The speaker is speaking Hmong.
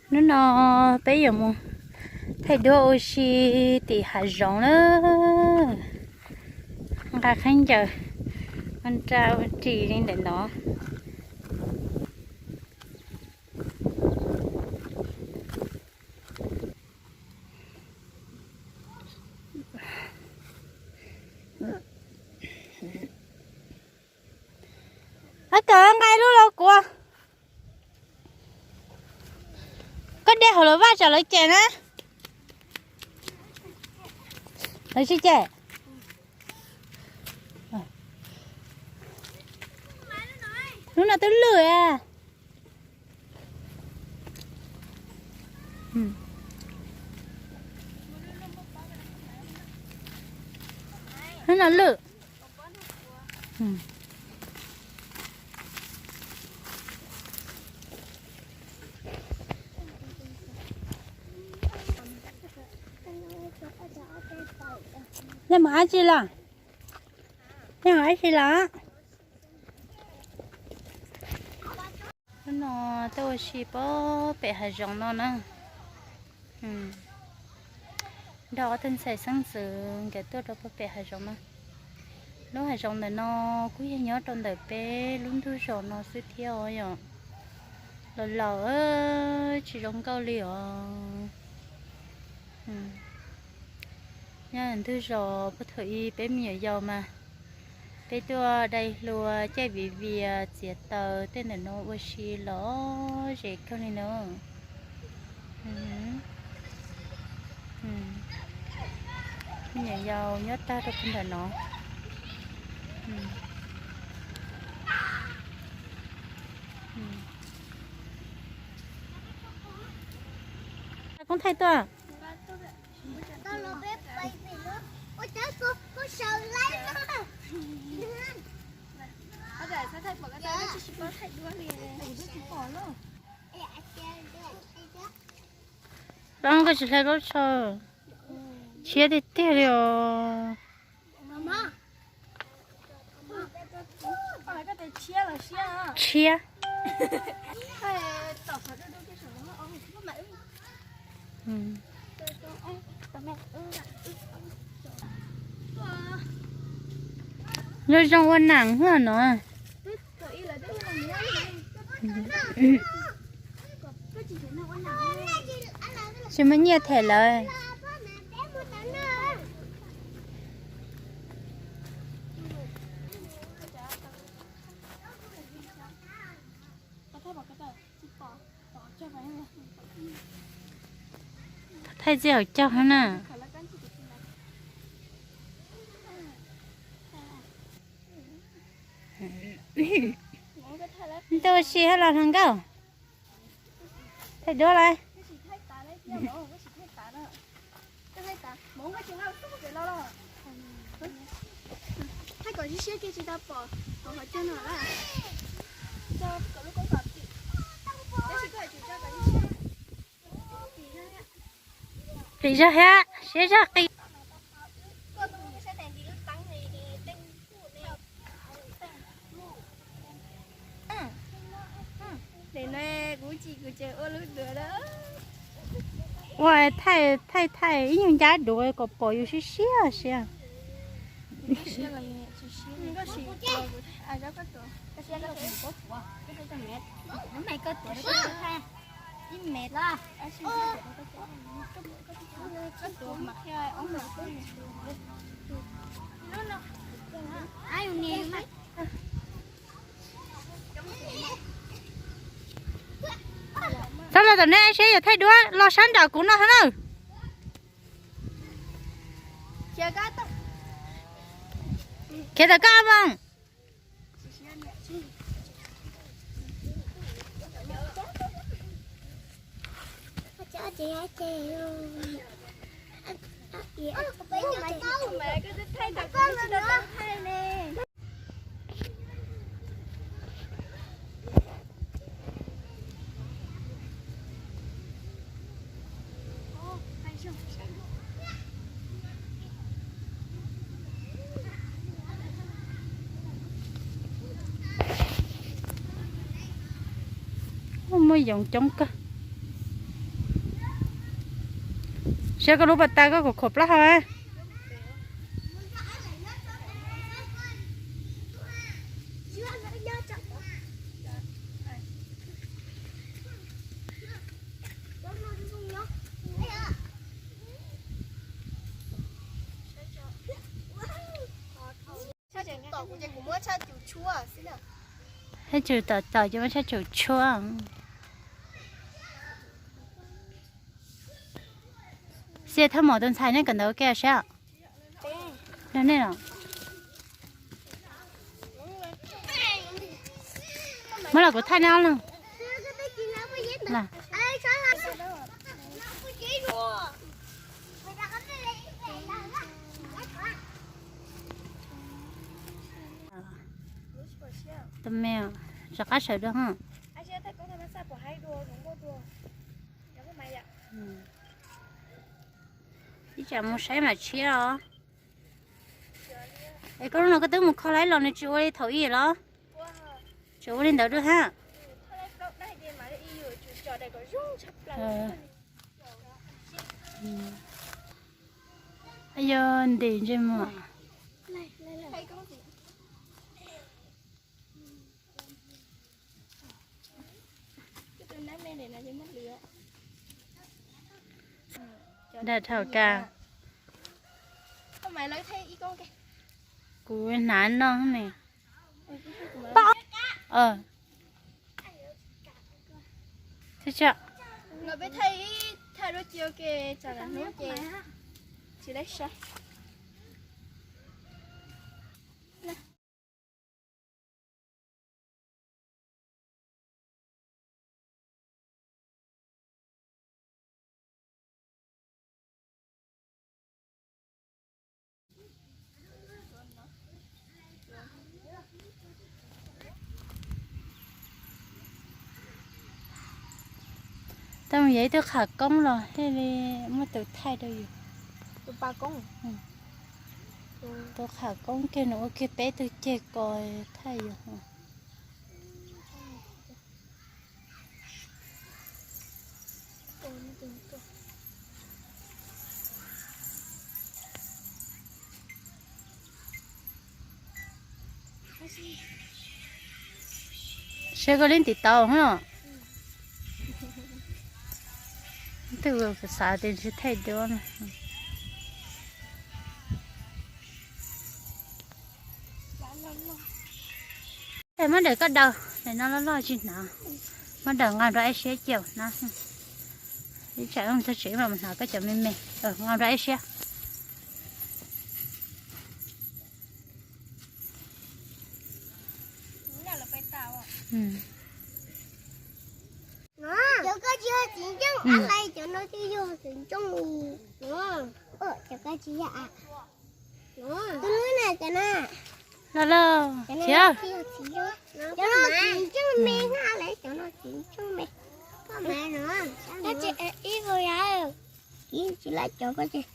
Hnub no peb yuav mus thaij duab ua si tim hav zoov na. Nqa khaub ncaws ua nra ua ris li ntawm no. Ab, kawm nqa ib lub los kuv. Koj de hauv lawv vaj tsam lawv cem na. Lawv tsis cem. Lub no twb lwj. Lub no lwj. Nej mus dab tsi los? Nej mus dab tsi los? Hnub no tuaj ua si pem hav zoov no na. Nrog ob tug ntxhais xeeb ntxwv nkawd tuaj rau pem hav zoov no. Lub hav zoov ntawm no kuj yog nyob rau ntawm peb lub ntug zos no xwb thiab os yom. Los laus tsis zoo nkauj li os. Nyob ntug zos puag thaum ub peb me nyuam yaus mas peb tuaj dai hlua caij viv vias txiav taws tej ntawm no ua si los zem kawg li na. Me nyuam yaus nyob tag rau puag ntawm no. Koob thaij tuaj. Koj tsis hlais plaub tsho, tshiab tiag tiag li os. Tshiab. Zoo zoo ua nam hwv no. Tsis muaj nyiaj them lawv. Thaij txij hauv caug na. Ntuj, ua si hab los hluas nkauj. Thaij duab lawm. Qis zog thiab, siab zog qis. Ua thaij thaij thaij ib nyuag ncab duav kom pom yus siab siab siab. Txhob los tom nej seb, yog thaij duab los sab nraum kuv no hov na. Khiav tom koj moo. Muaj yoov coob kawg. Saib koj lub pas tas koj khuam khuam plaub hau. Tshaj cum tom tom ces muab tshaj cum tshuab. Xia thaj maum tus ntxhais nej kawm ntawv ua ke sab. Nej los. Muab los kuv thaij nej ob leeg. Tus me rov qab sawv dua. Ib tsam mus saib mam tshiab os. Es koj lub no koj twb mus kho laib los nws tsis ua li thaum ub los? Tseem ua li ntawd dua hab. Yog ntim ntsej muag. Dag dhau kag. Kuv hnav no ne. Pab. Los peb thaij ib thaij dua cia ua ke, tsam lwm hnub ces tsis laib saib. Tau mus yog ib tug qham koob los thiaj li muaj tus thaij rau yus. Tus qham koob kiag nws ua kiag peb tug ceg ko thaij yus. Saib koj lub ntiv tau hos. Twb xav tias tsis thaij duab na. Muab daim koj daws, daim no loj loj tsis hnav. Muab daws nqa rau ib siab cia na. Ib tsam txog tsev mam hnav koj cov me me, nqa rau ib siab. Cov koj tsis yog txiv ntsooj, a hlais cov no twb yog txiv ntsooj li. Cov koj tsis yog a. Tus no na, cov no. Loj loj. Cov no txiv ntsooj me, a hlais cov no txiv ntsooj me. Koj mas no, koj tsis ib vuag yam. Kiv tsis laib cov koj tsis.